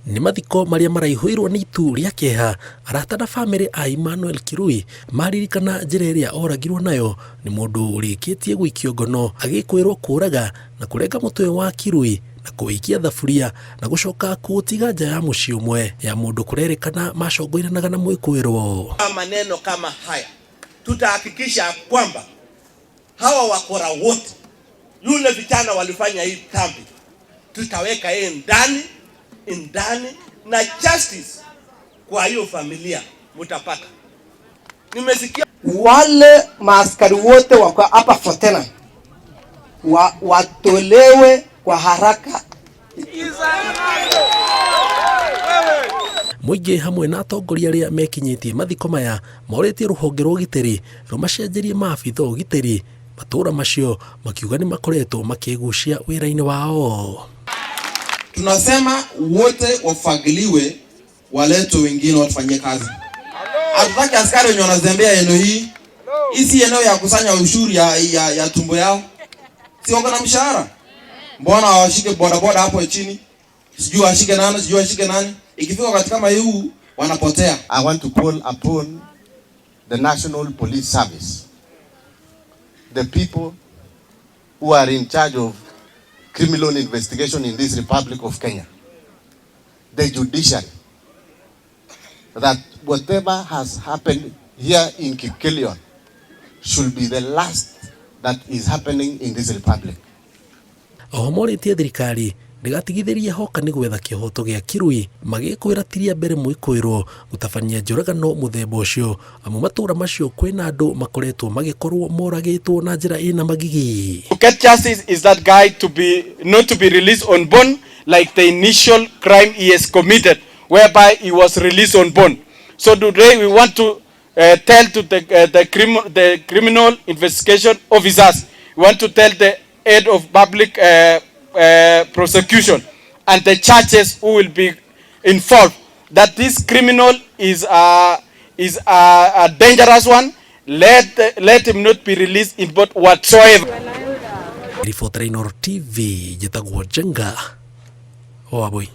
Nĩ mathiko marĩa maraihũirwo nĩ itu rĩa kĩeha arata na bamĩrĩ a Emmanuel Kirui maririkana njĩra ĩrĩa oragirwo nayo nĩ mũndũ ũrĩkĩtie gũikio ngono agĩkwĩrwo kũraga na kũrenga mũtwe wa Kirui na kũwĩikia thaburia na gũcoka kũũtiga nja ya mũciĩ ũmwe ya mũndũ kũrerĩkana macongoiranaga na mwĩkũĩrwo. Maneno kama haya tutahakikisha kwamba hawa wakora wote, yule vijana walifanya hii dhambi, tutaweka yeye ndani ndani na justice kwa hiyo familia mutapata. Nimesikia wale maaskari wote wako hapa Fortena watolewe kwa haraka. Mũingĩ hamwe na atongoria arĩa mekinyĩtie mathiko maya morĩtie rũhonge rwa ũgitĩri rũmacenjerie maabitha ũgitĩri matũra macio makiuga nĩ makoretwo makĩgucia wĩra-inĩ wao. Tunasema wote wafagiliwe, waletwe wengine watufanyie kazi. Hatutaki askari wenye wanazembea eneo hii. Hii si eneo ya kusanya ushuru ya tumbo yao. Si wako na mshahara? Mbona washike bodaboda hapo chini? Sijui washike nani, sijui washike nani. Ikifika wakati kama huu wanapotea. I want to call upon the National Police Service, the people who are in charge of criminal investigation in this Republic of Kenya, the judiciary, that whatever has happened here in Kipkelion should be the last that is happening in this republic. Oho morĩtie thirikari ndĩgatigithĩrie hoka nĩ gwetha kĩhoto gĩa Kirui magĩkwĩra tiria mbere mwĩkũĩrwo gũtabania njũragano mũthemba ũcio amu matũra macio kwĩna andũ makoretwo magĩkorwo moragĩtwo na njĩra ĩna magigi. To get justice is that guy to be not to be released on bond like the initial crime he has committed, whereby he was released on bond. So today we want to tell to the criminal investigation officers, we want to tell the head of public prosecution and the churches who will be involved that this criminal is a dangerous one. Let him not be released in bond whatsoever. Reporter Inooro TV njĩtagwo Njenga wa Wambui.